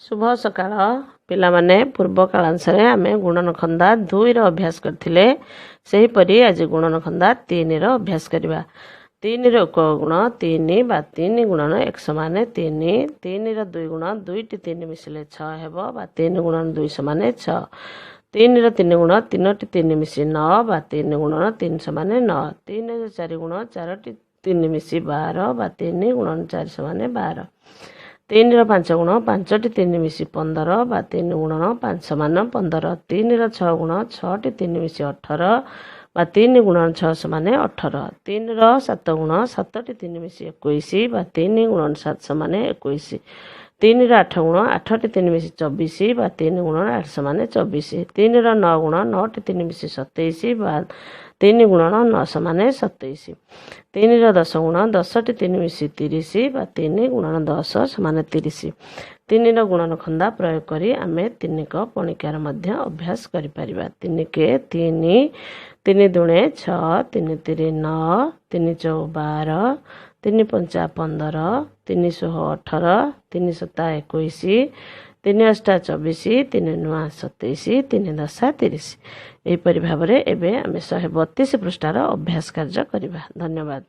ଶୁଭ ସକାଳ ପିଲାମାନେ। ପୂର୍ବ କାଳାଂଶରେ ଆମେ ଗୁଣନ ଖନ୍ଦା 2ର ଅଭ୍ୟାସ କରିଥିଲେ। ସେହିପରି ଆଜି ଗୁଣନ ଖନ୍ଦା 3ର ଅଭ୍ୟାସ କରିବା। 3ର ଏକ ଗୁଣ 3 ବା 3 ଗୁଣନ 1 ସମାନେ 3। 3ର 2 ଗୁଣ, 2ଟି 3 ମିଶିଲେ 6 ହେବ ବା 3 ଗୁଣନ 2 ସମାନେ 6। 3ର 3 ଗୁଣ, 3ଟି 3 ମିଶି 9 ବା 3 ଗୁଣନ 3 ସମାନେ 9। 3ର 4 ଗୁଣ, 4ଟି 3 ମିଶି 12 ବା 3 ଗୁଣନ 4 ସମାନେ 12। 3ର 5 ଗୁଣ, 5ଟି 3 ମିଶି 15 ବା 3 ଗୁଣନ 5 ସମାନ 15। 3ର 6 ଗୁଣ, 6ଟି 3 ମିଶି 18 ବା 3 ଗୁଣନ 6 ସମାନେ 18। 3ର 7 ଗୁଣ, 7ଟି 3 ମିଶି 21 ବା 3 ଗୁଣନ 7 ସମାନେ 21। 3ର 8 ଗୁଣ, 8ଟି 3 ମିଶି 24 ବା 3 ଗୁଣନ 8 ସମାନେ 24। 3ର 9 ଗୁଣ, 9ଟି 3 ମିଶି 27 ବା 3 ଗୁଣନ 9 ସମାନେ 27। 3ର 10 ଗୁଣ, 10ଟି 3 ମିଶି 30 ବା 3 ଗୁଣନ 10 ସମାନେ 30। 3ର ଗୁଣନ ଖନ୍ଦା ପ୍ରୟୋଗ କରି ଆମେ ତିନିକ ପଣିକାର ମଧ୍ୟ ଅଭ୍ୟାସ କରିପାରିବା। 3 କେ 3, 3 ଦୁଣେ 6, 3 ତିରି 9, 3 ଚଉ 12, 3 ପଞ୍ଚା 15, 3 ଷୋହ 18, 3 ସତା 21, 3 ଅଷ୍ଟା 24, 3 ନୂଆ 27, 3 ଦଶା 30। ଏହିପରି ଭାବରେ ଏବେ ଆମେ 132 ପୃଷ୍ଠାର ଅଭ୍ୟାସ କାର୍ଯ୍ୟ କରିବା। ଧନ୍ୟବାଦ।